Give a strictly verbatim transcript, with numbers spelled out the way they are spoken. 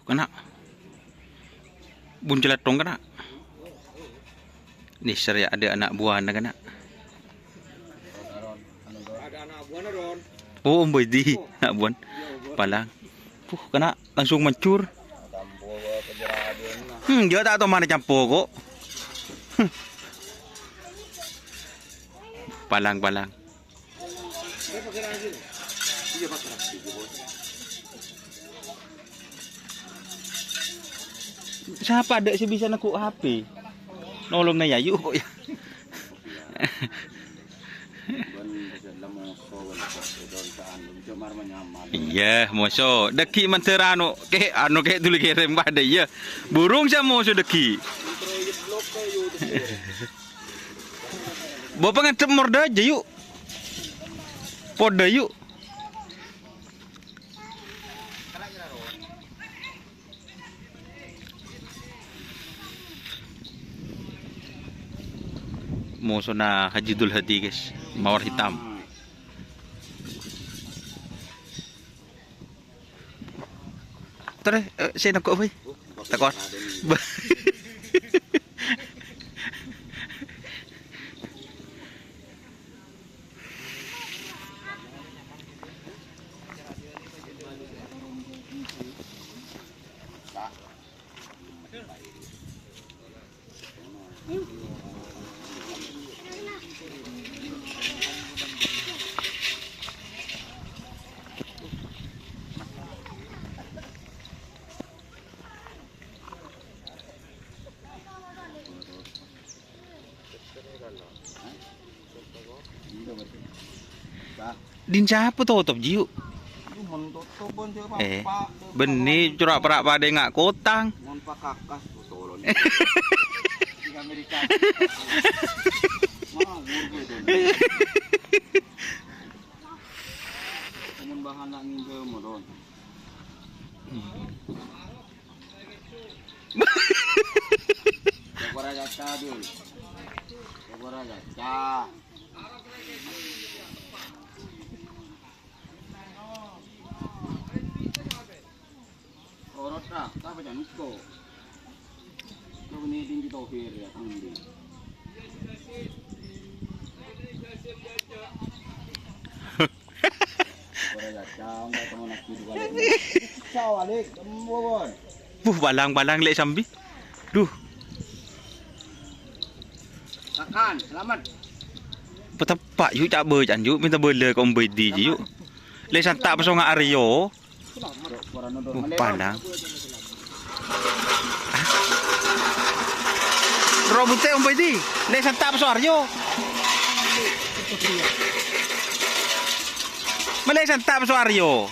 Kana'. Bun calathong kana'. Nèser ya, ada anak buahna kana'. Oh, Om Boydi, anak buah. Palang. Puh, kana' langsung mancur. Hmm, dia tak tahu mana campo kok. Palang, palang. Sapa dek sè bisa neggu' H P? Nolong na Yayu kok ya. Iyâ, moso. Dâggi' mandhâr anu, kè, anu kè duli kèrèm padâ, iyâ. Burung sè moso dâggi'. Bo pangadhep mordâ jâ, yu. Podâ, yu. Mosona Haji Dul Hadi, guys. Mawar hitam. Terus, eh, sè neggu' apa? Tekor. Din sapa totop, Jiu? Eh, bânnè cora' pera' padâ nga' kotang. Mon pakakas, tolong. Di Amerika. Ngawur gitu. Mon bahan nak nginjil, modon. Kobora caca, Dul. Kobora caca. Orot, ah, ta' apa jangko? Kau ini tinggi tohir ya, tanggung. Buh, balang-balang lè' sambi. Duh. Kakan, selamat. Pateppa', yu, ca' bâcaan, yu, mènta bâlâ ka Om Bedi, yu. Lè' santa' pasonga Aryo. Buh, balang. Robute Om Bedi, lè' santa' paso Aryo. Ma lè' santa' paso Aryo.